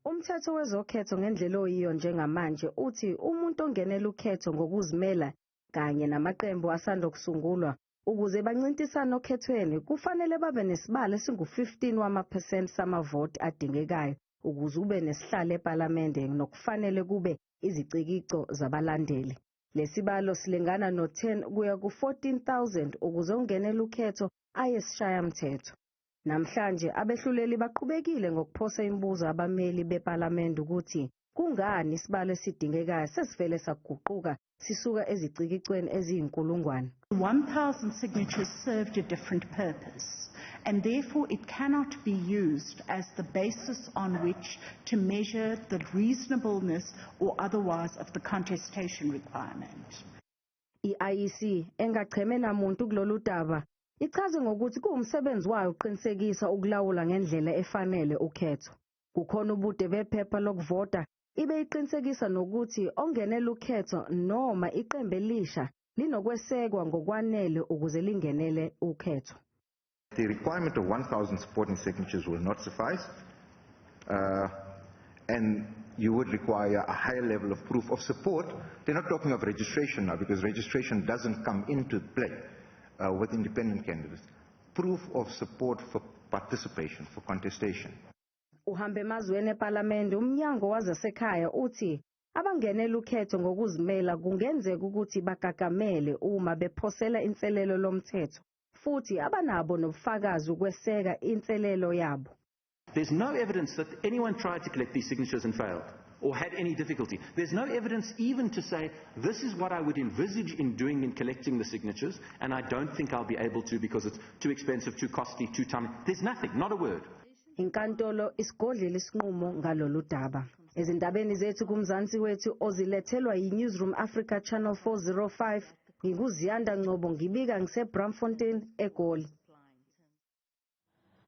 Umthetho wezokhetho ngendlela oyiyo njengamanje uthi umuntu ongenela ukhetho ngokuzimela kanye namaqembu asanda kusungulwa ukuze bancintisane okhethweni kufanele babe nesibalo esingu-15 wamaphesenti samavoti adingekayo ukuze ube nesihlalo ePhalamende nokufanele kube izicikico zabalandeli. Lesibalo silingana no-10 kuya ku-14,000 ukuze ungenele ukhetho aye esishayamthetho. Namhlanje abehluleli baqhubekile ngokuphosa imibuzo abameli bePhalamende ukuthi kungani isibalo esidingekayo sesivele saguquka sisuka ezicikicweni eziyinkulungwane. 1,000 signatures served a different purpose, and therefore it cannot be used as the basis on which to measure the reasonableness or otherwise of the contestation requirement. I-IEC engacheme namuntu kulolu daba ichaze ngokuthi kuwumsebenzi wayo ukuqinisekisa ukulawula ngendlela efanele ukhetho. Kukhona ubude bephepha lokuvota ibe iqinisekisa nokuthi ongenela ukhetho noma iqembu elisha linokwesekwa ngokwanele ukuze lingenele ukhetho. The requirement of 1,000 supporting signatures will not suffice, and you would require a higher level of proof of support. They're not talking of registration now, because registration doesn't come into play with independent candidates. Proof of support for participation, for contestation. Uhambe emazweni ePhalamende umnyango wazasekhaya uthi abangenela ukhetho ngokuzimela kungenzeka ukuthi bagagamele uma bephosela inselelo lomthetho futhi abanabo nobufakazi ukweseka inselelo yabo. There's no evidence that anyone tried to collect these signatures and failed or had any difficulty. There's no evidence even to say, this is what I would envisage in doing in collecting the signatures, and I don't think I'll be able to because it's too expensive, too costly, too time. There's nothing, not a word. Inkantolo isigodlile isinqumo ngalolu daba. Ezindabeni zethu kumzansi wethu ozilethelwa yi-Newsroom Africa Channel 405, nginguZiyanda Ngcobo, ngibika ngiseBramfontein, eGoli.